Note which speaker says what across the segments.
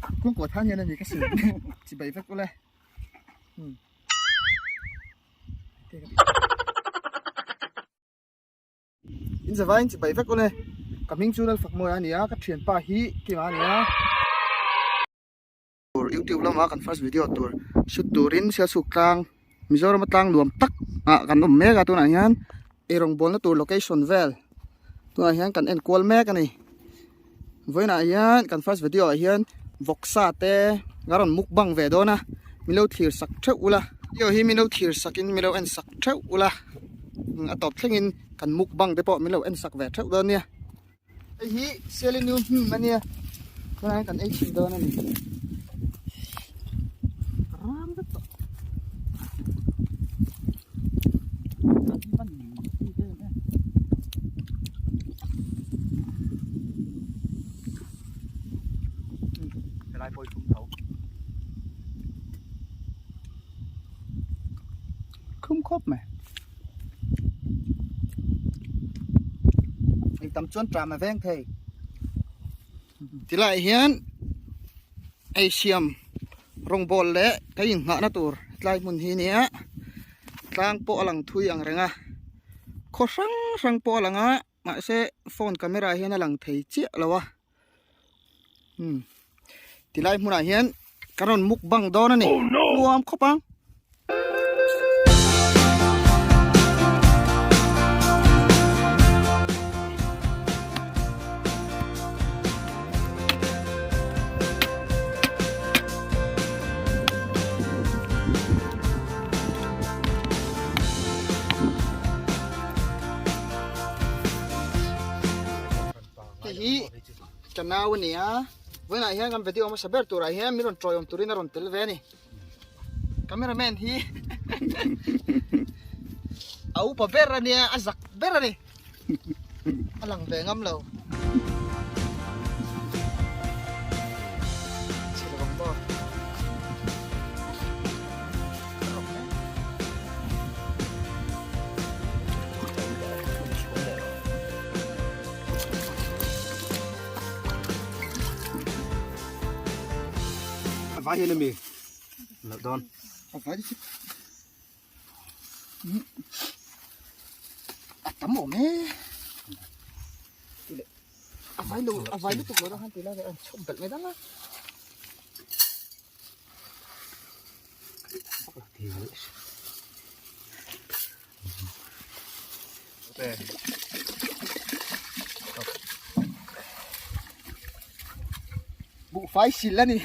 Speaker 1: Kawngkaw than hian a ni ka sil chibai vek ule. In zavaiin chibai vek ule. Ka hming chu Lalfakmawia a ni a, ka thianpa hi Kima a ni a. Tur youtube lama kan first video tur shoot turin Sialsuk tlang Mizoram a tlang nuam tak ah kan awm mek a tunah hian eirawng bawlna tur location vel tunah hian kan en kual mek a ni vawiinah hian kan first video ah hian vawksa te a rawn mukbang ve dawn a min lo thlir sak theuh ula video hi min lo thlir sak in min lo en sak theuh ula a tawp thlengin kan mukbang te pawh min lo en sak ve theuh dawn nia. Hei hi Sialinu hnim a nia tunah hian kan ei thin dawn a ni ram vek tawh
Speaker 2: helai pawh hi thum tho
Speaker 1: khum khawp mai. Ei tam chuan tram a veng thei. Tilai hian ei siam rawngbawl leh ka inghahna tur tlai hmun hi nia tlang pawh a lang thui ang reng a khaw hrang hrang pawh a lang a mahse phone camera hian a lang thei chiah lo a umm tilai hmunah hian ka rawn mukbang dawn a ni nuam khawp ang. Hei hi ka nau a ni a vawiinah hian kan video hmasa ber turah hian min rawn tawiawm turin a rawn tel ve a ni camera man hi a upa ber a nia a zak ber a ni a lang ve ngam lo.
Speaker 2: A vai hian ami loh dawn.
Speaker 1: A vai chu a tam awm e. A vai lo a vai lutuk lo khan tih lai a chhawp belh mai dang a. Buhfai sil a ni.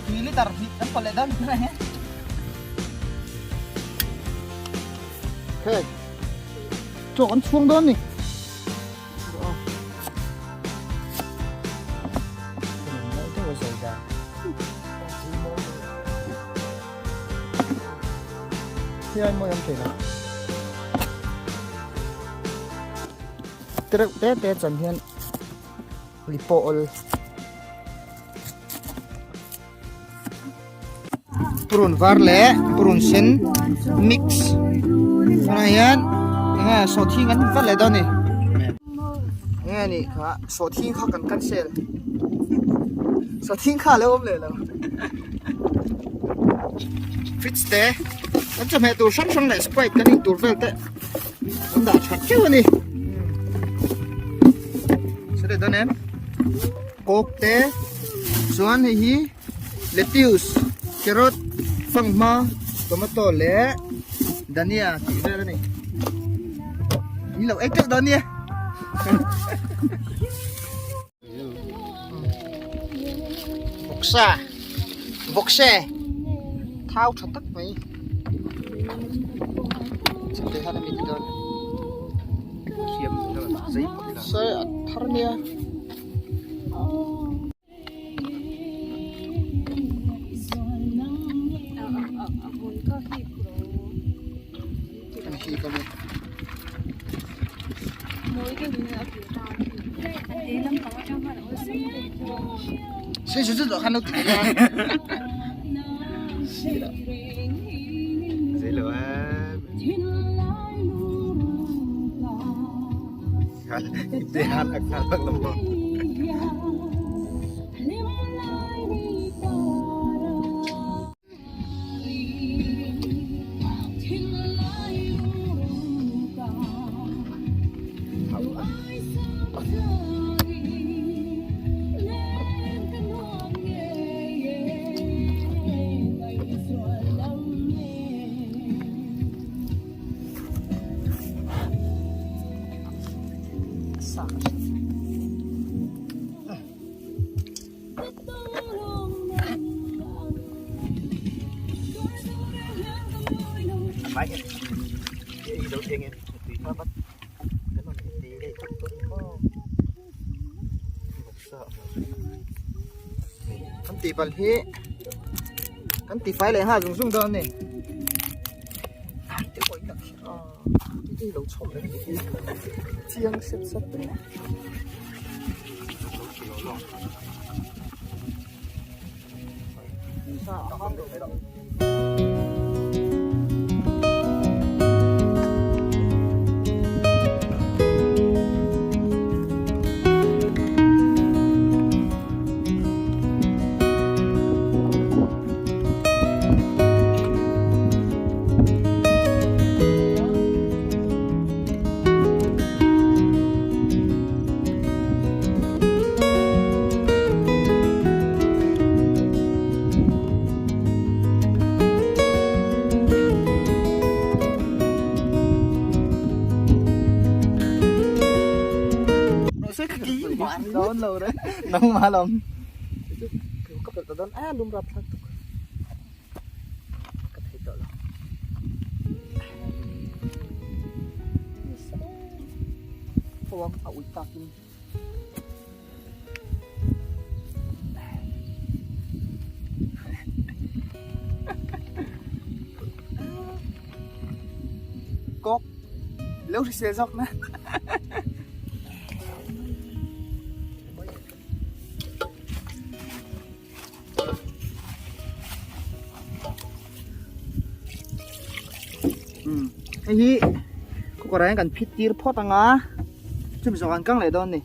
Speaker 1: Tui liter hnih kan pawlh leh dawn ni he. Hei, chaw kan chhuang dawn ni. Hian mawi awm thei lo. Tereuh te te chan hian ri pawh awl. Purun var leh purun sen mix tunah hian enge sawhthing an vat leh dawn a ni enge a nih kha sawhthing kha kan cancel sawhthing kha a lo awm leh lo fridge te kan chawhmeh tur hrang hrang leh sprite kan in tur vel te an dah that teuh a ni saw leh dawn em coke te chuan hei hi. Lettuce, carrot, fanghma, tomato leh dhania tih vel a ni. Min lo ei teuh dawn nia. Vawksa, vawkse, thau tha tak mai. Chhete hian a mi ti dawn. Sawi a thar nia. Kan tih palh hi kan ti fai leh nghal zung zung dawn a ni. Chiang sep sep mai. Nangmah lam ka pelh ta dawn a lum rap thlak tuk ka thei tawh lo. Huang a ui takin Kawk lo hrisel zawk na. Hei hi cooker ah hian kan phit tir phawt ang a chumi zawh kan kang leh dawn a ni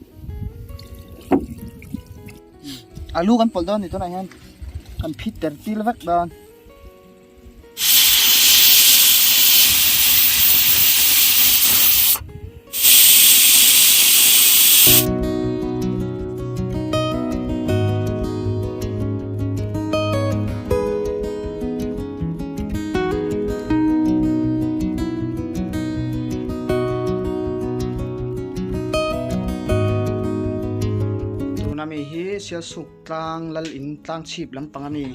Speaker 1: alu kan pawlh dawn a ni tunah hian kan phit ter tir vek dawn. Tuna mi hi Sialsuk tlang lal in tlang chhip lampang a mi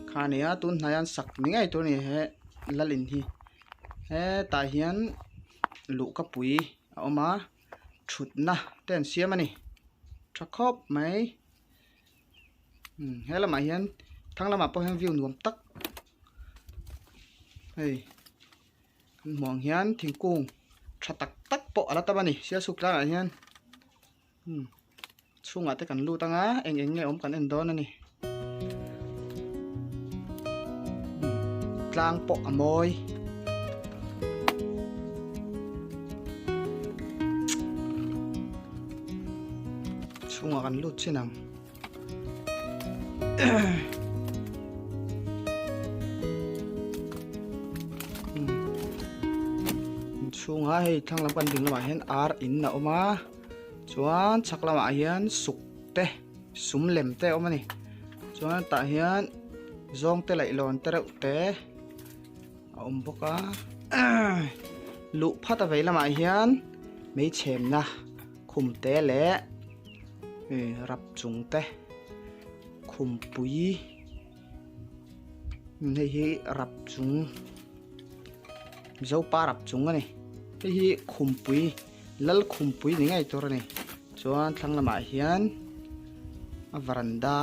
Speaker 1: kha a ni a tun hnaiah an sak ni ngei tur a ni he lal in hi hetah hian luhkapui a awm a thutna te an siam a ni tha khawp mai. He lamah hian thlang lamah pawh hian view nuam tak hei kan hmuh ang hian thingkung tha tak tak pawh a la tam a ni sialsuk tlangah hian chhungah te kan lut anga eng eng nge awm kan en dawn a ni tlang pawh a mawi. Chhungah kan lut chin ang. Chhungah hei thlang lam kan ding lamah hian ar in a awm a chuan chhak lamah hian suk te sum lem te a awm a ni chuan tah hian zawng te laihlawn te reuh te a awm bawk a luh phat a vei lamah hian meichhemna khum te leh rap chung te khumpui hei hi rap chung Mizopa rap chung a ni hei hi khumpui lal khumpui ni ngei tur a ni chuan thlang lamah hian a varanda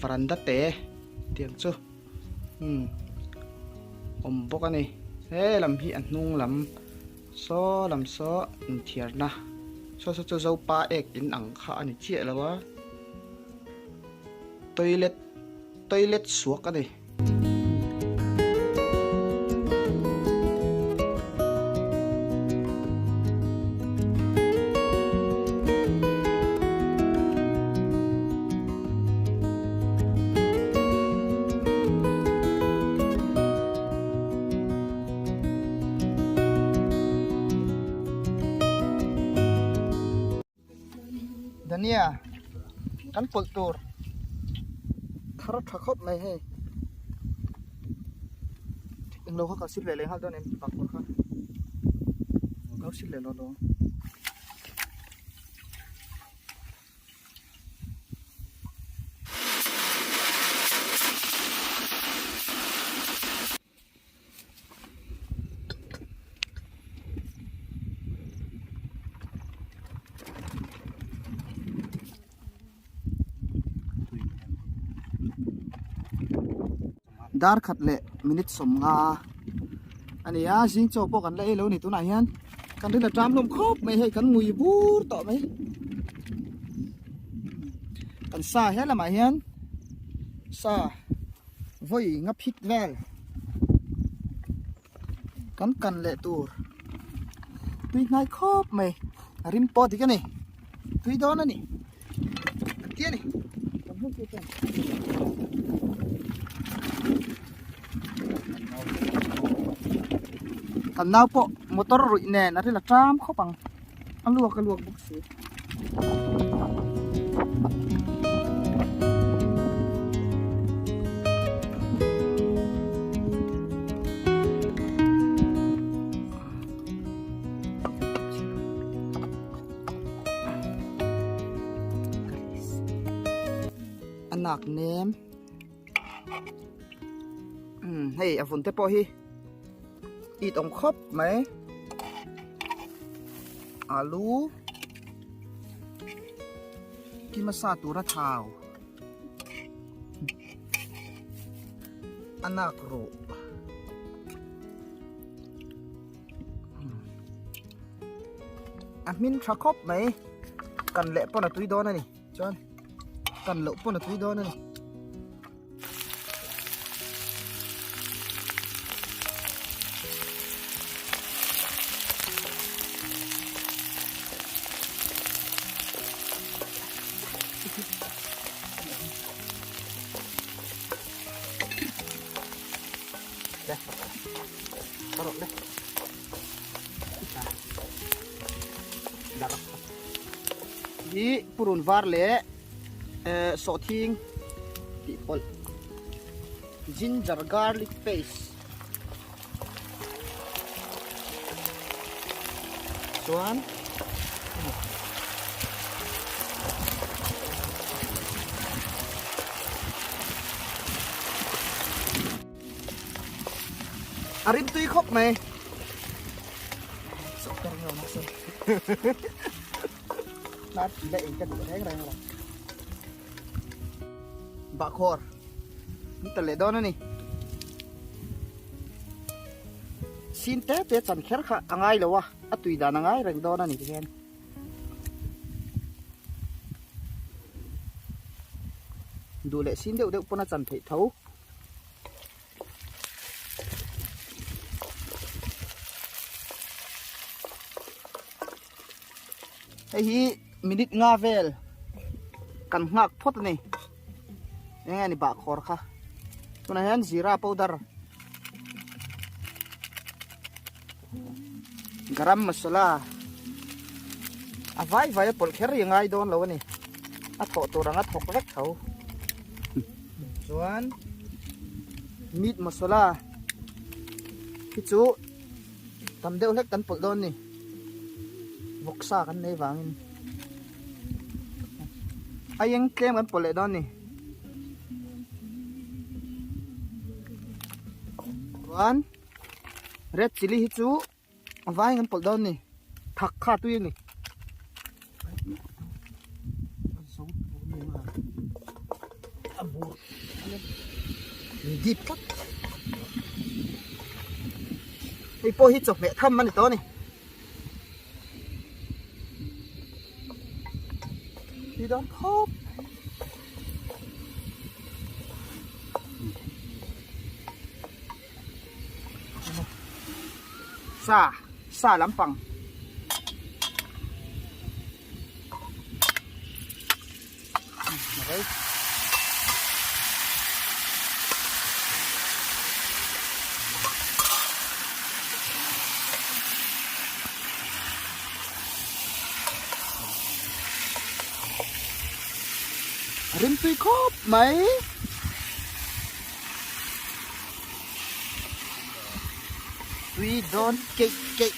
Speaker 1: varanda te tiang chu umm awm bawk a ni he lam hi a hnung lam saw lam saw inthiarna saw saw chu zopa ek in ang kha a ni chiah lo a toilet toilet suak a ni. Dhania kan pawlh tur thar tha khawp mai hei englo kha ka sil leh leh nghal dawn em bak kawr kha ka lo sil leh lawh lawng. Dar khat leh minute 50 a ni a zing chaw pawh kan la ei lo a ni tunah hian kan rin a ṭam hlawm khawp mai hei kan ngui bur tawh mai kan sa he lamah hian sa. Vawi nga phit vel kan kan leh tur tui hnai khawp mai a rim pawh dik a ni tui dawn a ni an ti a ni kan hmun chu chuan kan nau pawh motor ruih nen a ril a ṭam khawp ang a luak a luak bawk si. A nak nem hei a vun te pawh hi it awm khawp mai alu kima sa tura thau a nak ruh a hmin tha khawp mai kan leh pawn a tui dawn a ni chuan kan loh pawn a tui dawn a ni. Hi purun var leh sawhthing tih pawlh ginger garlic paste chuan a rim tui khawp mai Nar thi la ei ka duh reng reng lo. Bahkhawr an tel leh dawn a ni. Sin te te chan kher kha a ngai lo a, a tui dan a ngai reng dawn a ni tihian. Duh leh sin deuh deuh pawn a chan theih tho. Hei hi minute nga vel kan nghak phawt a ni eng nge ni bahkhawr kha tunah hian zira powder garam masala a vai vai a pawlh kher hi a ngai dawn lo a ni a thawh tur anga thawk vek tho chuan meat masala hi chu Tam deuh hlek kan pawlh dawn ni. Vawksa kan nei vangin. A eng tlem kan pawlh leh dawn ni. Chuan red chilli hi chu a vaiin kan pawlh dawn ni. Thak kha tui a ni. Dip tlat hei pawh hi chawhmeh tham a ni tawh a ni tui dawn khawp sa sa lampang Rimtui khawp mai. Tui dawn keih keih.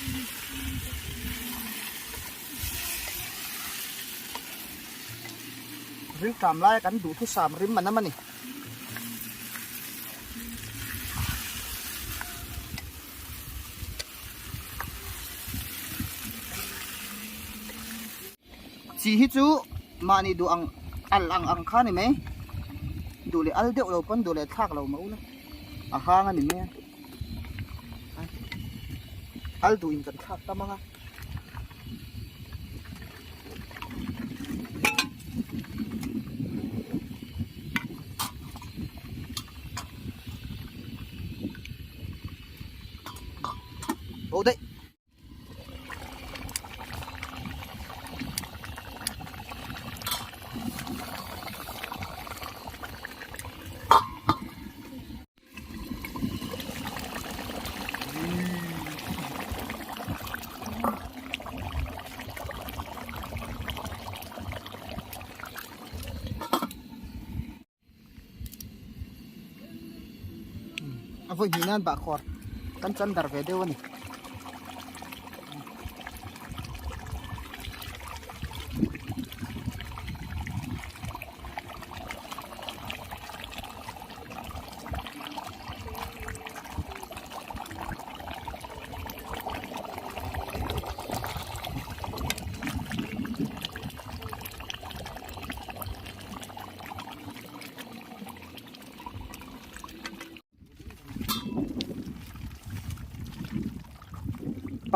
Speaker 1: Rilṭam laia kan duhthusam rim a nam a ni. Chi hi chu mahni duh ang al ang ang kha a ni mai. Duh leh al deuh lo pawn duh leh thlak lo mah ula a hang a ni mai a. Al duh in kan thlak tam ang a. Bo daih. A vawi hnih nan bahkhawr kan chan dar ve deuh a ni.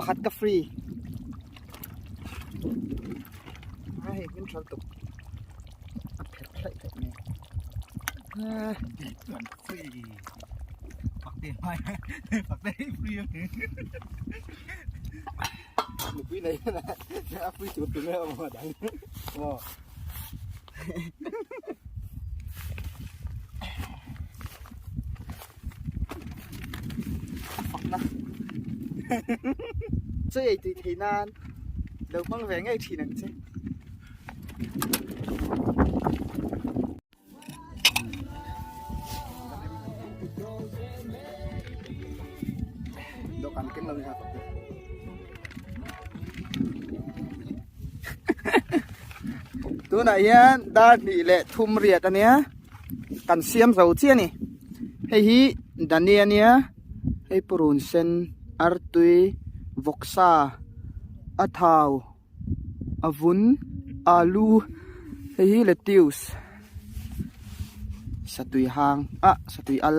Speaker 1: Pakhat ka free. A hei hmin thal tuk. A pher thlaih thlaih mai.
Speaker 2: Free. Fakte mai. Fakte free. Nupui nei na. A free chu tu me ma dang. Wow.
Speaker 1: Fakna Chaw ei tui thei nan lo hmang ve ngei thin ang che.
Speaker 2: Dawhkan keng lo ni kha fakte.
Speaker 1: Tunah hian dar hnih leh thum riat a nia kan siam zo chiah a ni hei hi dania ania hei purun sen artui vawksa a thau a vun alu hei hi lettuce satui hang ah satui al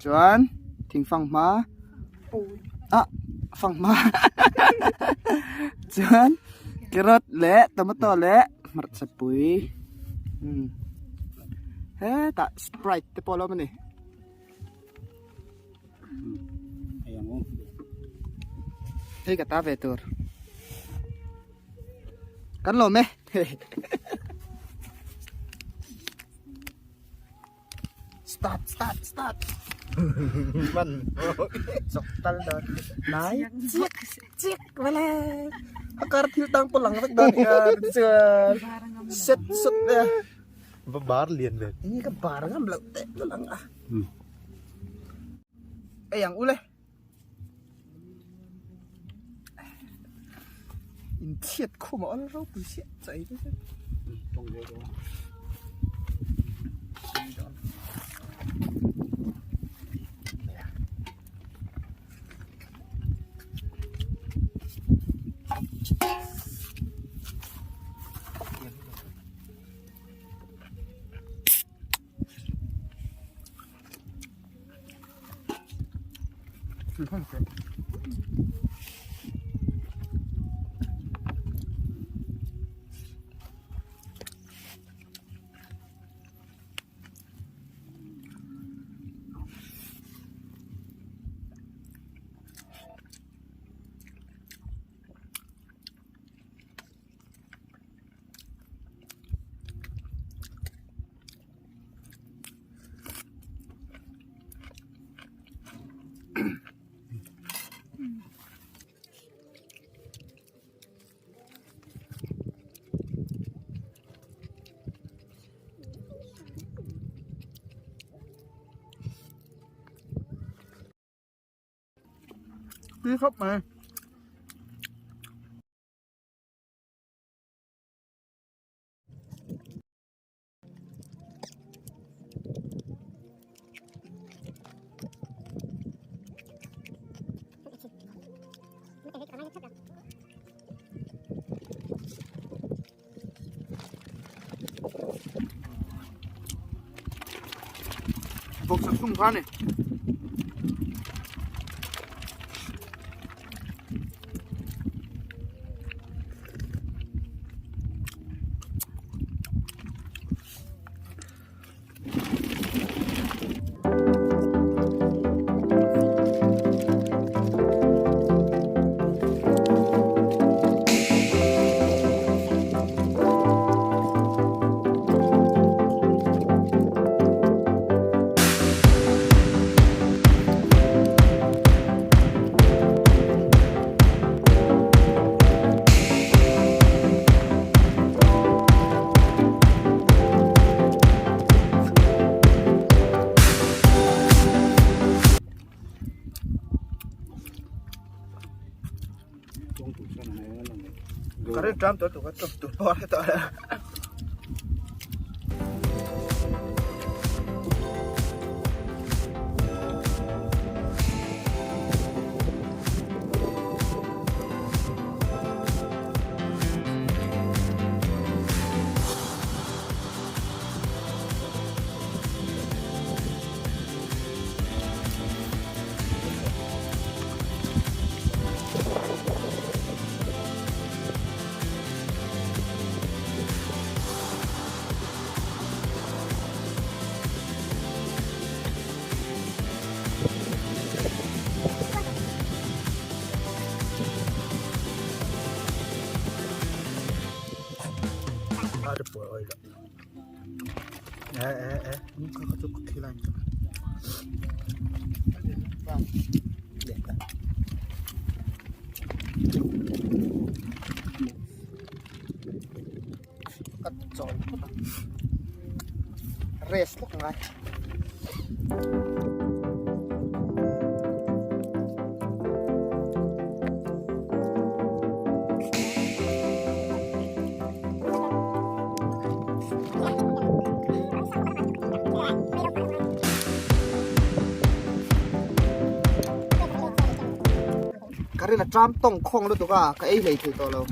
Speaker 1: chuan thingfanghma ah fanghma chuan carrot leh tomato leh hmarcha pui umm hetah sprite te pawh a lo awm a ni. Hei ka ta ve tur kan lawm e start start start
Speaker 2: man
Speaker 1: chok tal dawn nai chiak chiak vele a kar thil tang pawh lang vek dawn hian chuan set sut e
Speaker 2: va bar lian ve
Speaker 1: enge ka bar ngam loh teh tawlh ang a ei ang ule in chhiat khum a awl ropui siah chai te chu Tui khawp mai. Vawksa sum kha ni. Ka rin tram tur tur ka chawp tur pawh a hre tawh lo. Ka chawl phawt a rest lawk ngai. Ka rin a tram tawng khawng lutuk a ka ei hlei thei tawh lo.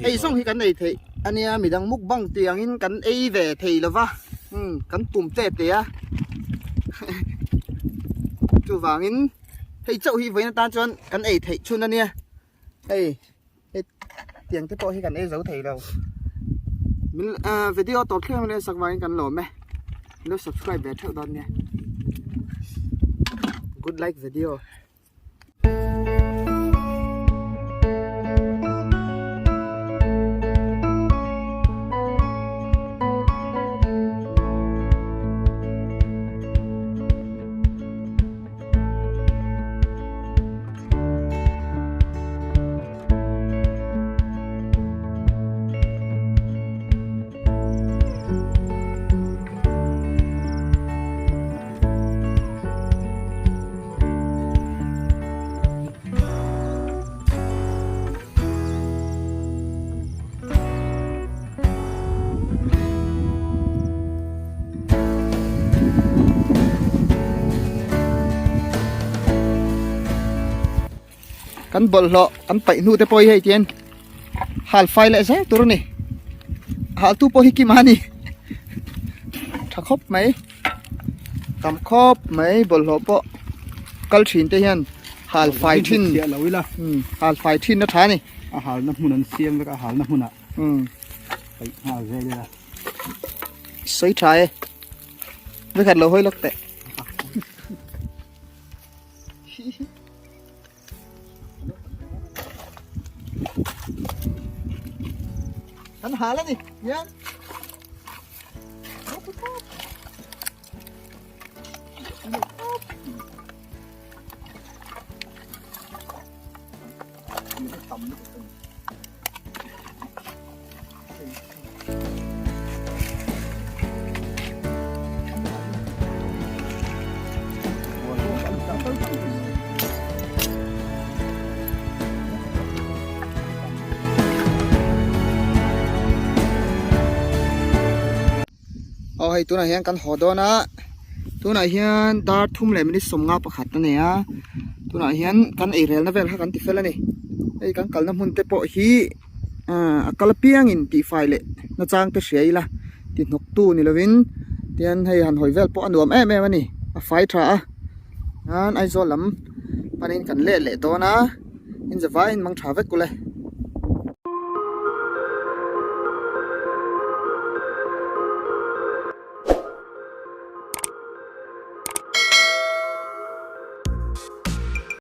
Speaker 1: Ei zawng hi kan ei theih ania midang mukbang tiangin kan ei ve thei lova umm kan pum te te a chuvangin hei chauh hi vawiin atan chuan kan ei theih chhun ania hei hei tiang te pawh hi kan ei zo thei lo min ah video tawp thleng a sak vangin kan lawm e lo subscribe ve theuh dawn nia good like video. Kan bawlhhlawh kan paih hnu te pawh hi hei tihian hal fai leh zel tur a ni hal tu pawh hi kim a ni tha khawp mai tam khawp mai bawlhhlawh pawh kal thin te hian hal fai thin hal fai thin a tha a ni
Speaker 2: a halna hmun an siam vek a halna hmunah paih nghal zel ila
Speaker 1: sawi tha e vekhat lo hawi lawk teh. Kan hal a ni hian. Aw hei tunah hian kan haw dawn a tunah hian dar thum leh minute 50 pakhat a ni a tunah hian kan eirelna vel kha kan ti fel a ni hei kan kalna hmun te pawh hi ah a kal apiangin tihfai leh nachang te hria ila ti hnawk tu ni lovin tian hei han hawi vel pawh a nuam em em a ni a fai tha a chuan Aizawl lam panin kan let leh dawn a in zavaiin mang tha vek kul e.